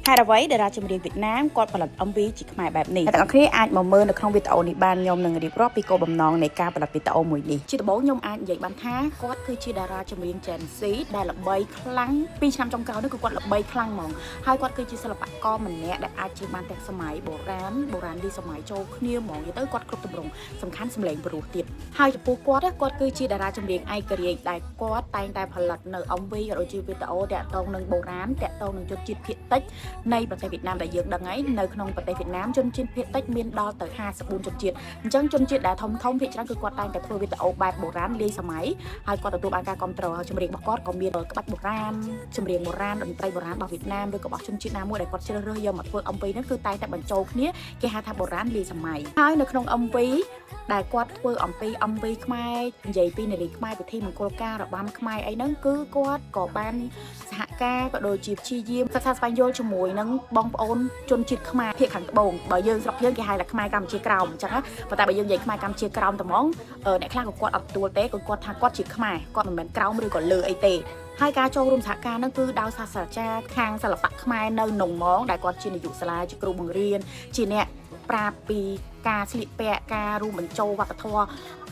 ហេតុអ្វីតារាចម្រៀងវៀតណាមគាត់ផលិត MV ជាខ្មែរបែបនេះអ្នកទាំងអស់គ្នាអាចមកមើលនៅក្នុងវីដេអូនេះបានខ្ញុំនឹងរៀបរាប់ពីគោលបំណងនៃការផលិតវីដេអូមួយនេះជាដំបូងខ្ញុំអាចនិយាយបានថាគាត់គឺជាតារាចម្រៀង Gen Z ដែលល្បីខ្លាំង2ឆ្នាំចុងក្រោយនេះគឺគាត់ល្បីខ្លាំងហ្មងហើយគាត់គឺជាសិល្បករម្នាក់ដែលអាចច្រៀងបានទាំងសម័យបុរាណបុរាណលីសម័យចូលគ្នាហ្មងនិយាយទៅគាត់គ្រប់ទម្រង់សំខាន់សម្លេងប្រុសទៀតហើយចំពោះគាត់គាត់គឺជាតារាចម្រៀងឯករាជ្យដែលគាត់តែងតែផលិតនៅ MV ក៏ដូចជាវីដេអូតាក់ទងនឹងបុរាណតាក់ទងនឹងជនជាតិភាគតិចនៃប្រទេសវៀតណាមដែលយើងដឹងហើយនៅក្នុងប្រទេសវៀតណាមជនជាតិភាគតិចមានដល់ទៅ54ជនជាតិអញ្ចឹងជនជាតិដែលធំធំភាគច្រើនគឺគាត់តែងតែធ្វើវីដេអូបែបបុរាណលាយសម័យហើយគាត់ទទួលបានការគាំទ្រហើយចម្រៀងរបស់គាត់ក៏មានក្បាច់បុរាណចម្រៀងបុរាណតន្ត្រីបុរាណរបស់វៀតណាមឬក៏របស់ជនជាតិណាមួយដែលគាត់ជ្រើសរើសយកមកធ្វើ MV ហ្នឹងគឺតែងតែបញ្ចូលគ្នាគេហៅថាបុរាណលាយសម័យហើយនៅក្នុង MV ដែលគាត់ធ្វើអំពី MV ខ្មែរនិយាយពីនារីខ្មែរពិធីមង្គលការរបាំខ្មែរអីហ្នឹងគឺគាត់ក៏បានសហការក៏ដូចជាព្យាយាមសិក្សាស្វែងយល់ជាមួយនឹងបងប្អូនជនជាតិខ្មែរភាគខាងត្បូងបើយើងស្រុកយើងគេហៅថាខ្មែរកម្ពុជាក្រោមអញ្ចឹងណាប៉ុន្តែបើយើងនិយាយខ្មែរកម្ពុជាក្រោមត្មងអ្នកខ្លះក៏គាត់អត់ទទួលទេក៏គាត់ថាគាត់ជាខ្មែរគាត់មិនមែនក្រោមឬក៏លើអីទេហើយការចូលរួមសហការហ្នឹងគឺដោយសាស្ត្រាចារ្យខាងសិល្បៈខ្មែរនៅនងម៉ងដែលគាត់ជានាយកសាលាជាគ្រូបង្រៀនជាអ្នកប្រាប់ពីការស្លៀកពាក់ការរួមបញ្ចូលវប្បធម៌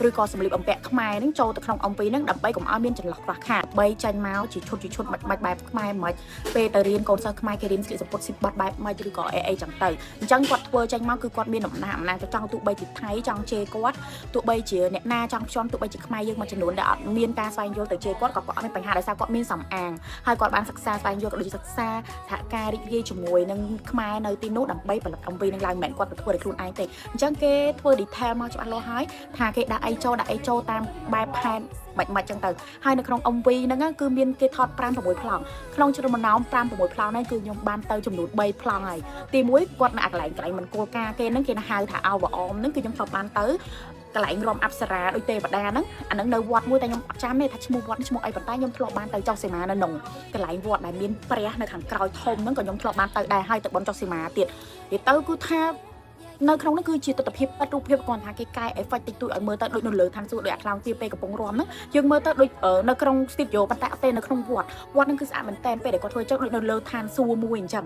ឬក៏សម្លៀកបំពាក់ខ្មែរហ្នឹងចូលទៅក្នុង MV ហ្នឹងដើម្បីកុំឲ្យមានចន្លោះខ្វះខាតបីចាញ់មកជាឈុតជាឈុតមិនបាច់បែបខ្មែរមិនពេលទៅរៀនកូនសិស្សខ្មែរគេរៀនស្លៀកសំពត់ស៊ីបត់បែបម៉េចឬក៏អីអីចឹងទៅអញ្ចឹងគាត់ធ្វើចេញមកគឺគាត់មានអំណាចអំណាចទៅចង់ទោះបីជាថៃចង់ជេរគាត់ទោះបីជាអ្នកណាចង់ភ្ជាន់ទោះបីជាខ្មែរយើងមួយចំនួនដែលអត់មានការស្វែងយល់ទៅជេរគាត់ក៏គាត់អត់មានបញ្ហាដោយសារគាត់មានសំអាងហើយគាត់បានសិក្សាស្វែងយល់ក៏ដូចជាសិក្សាសហការរីករាយជាមួយនឹងខ្មែរនៅទីនោះដើម្បីផលិត MV នឹងឡើងមិនមែនគាត់ទៅធ្វើដោយខ្លួនឯងទេអញ្ចឹងគេធ្វើ detail មកច្បាស់លាស់ហើយថាគេដាក់អីចូលដាក់អីចូលតាមបែបផែនមិនមិនចឹងទៅហើយនៅក្នុង MV ហ្នឹងគឺមានគេថត5 6ប្លង់ក្នុងចំណោម5 6ប្លង់ហ្នឹងគឺខ្ញុំបានទៅចំនួន3ប្លង់ហើយទី1គាត់នៅអាកន្លែងកន្លែងមិនគោលការគេហ្នឹងគេហៅថាអោវអមហ្នឹងគឺខ្ញុំធ្លាប់បានទៅកន្លែងរំអប្សរាដូចទេវតាហ្នឹងអាហ្នឹងនៅវត្តមួយតែខ្ញុំអត់ចាំទេថាឈ្មោះវត្តឈ្មោះអីប៉ុន្តែខ្ញុំធ្លាប់បានទៅចុះសីមានៅក្នុងកន្លែងវត្តដែលមានព្រះនៅខាងក្រោយធំហ្នឹងក៏ខ្ញុំធ្លាប់បានទៅដែរហើយទៅបន់ចុះសីមាទៀតនិយាយទៅគឺថានៅក្នុងនោះគឺជាទស្សនភាពពិតរូបភាពគាត់ថាគេកែ effect តិចតួចឲ្យមើលទៅដូចនៅលើឋានសួគ៌ដូចអាខ្លោងទាពេលកំពុងរាំហ្នឹងយើងមើលទៅដូចនៅក្នុង studio ប៉ុន្តែអត់ទេនៅក្នុងវត្តវត្តហ្នឹងគឺស្អាតមែនតែនពេលដែលគាត់ធ្វើចឹងដូចនៅលើឋានសួគ៌មួយអញ្ចឹង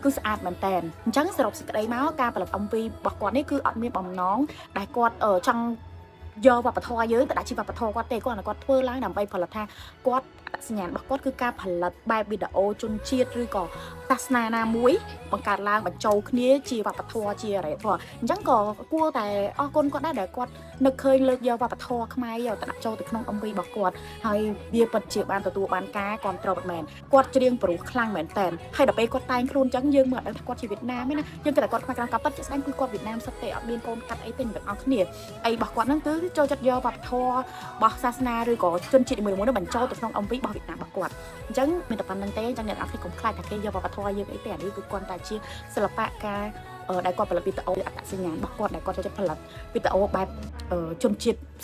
គឺស្អាតមែនតែនអញ្ចឹងសរុបសេចក្តីមកការផលិត MV របស់គាត់នេះគឺអត់មានបំណងដែលគាត់ចង់យកវប្បធម៌យើងទៅដាក់ជាវប្បធម៌គាត់ទេគាត់គាត់ធ្វើឡើងដើម្បីផលិតថាគាត់អត្តសញ្ញាណរបស់គាត់គឺការផលិតបែបវីដេអូជនជាតិឬក៏សាសនាណាមួយបង្កើតឡើងបញ្ចូលគ្នាជាវប្បធម៌ជាអរិយធម៌អញ្ចឹងក៏គួរតែអរគុណគាត់ដែរដែលគាត់នឹកឃើញលើកយកវប្បធម៌ខ្មែរយកទៅដាក់ចូលទៅក្នុង MV របស់គាត់ហើយវាពិតជាបានទទួលបានការគ្រប់គ្រងពិតមែនគាត់ច្រៀងប្រុសខ្លាំងមែនតើហើយដល់ពេលគាត់តែងខ្លួនអញ្ចឹងយើងមើលអត់ដឹងថាគាត់ជាវៀតណាមទេណាយើងគិតតែគាត់ខ្មែរក្រមក៏ពិតជាស្ដែងគឺគាត់វៀតណាមសុទ្ធទេអត់មានកូនកាត់អីទេទាំងអស់គ្នាអីរបស់គាត់ហ្នឹងគឺចូលចិត្តយកវប្បធម៌របស់សាសនាឬក៏ជនជាតិនីមួយៗនោះបញ្ចូលទៅក្នុង MV របស់វៀតណាមរបស់គាត់អញ្ចឹងមានតែប៉ុណ្្នឹងទេអញ្ចឹងអ្នកនរគ្នាកុំខ្លាចថាគេយកវប្បធម៌យើងអីទេអានេះគឺគាត់តែជាសិល្បៈការដែលគាត់ផលិតវីដេអូអត្តសញ្ញាណរបស់គាត់ដែលគាត់ចូលចិត្តផលិតវីដេអូបែបជនជាតិ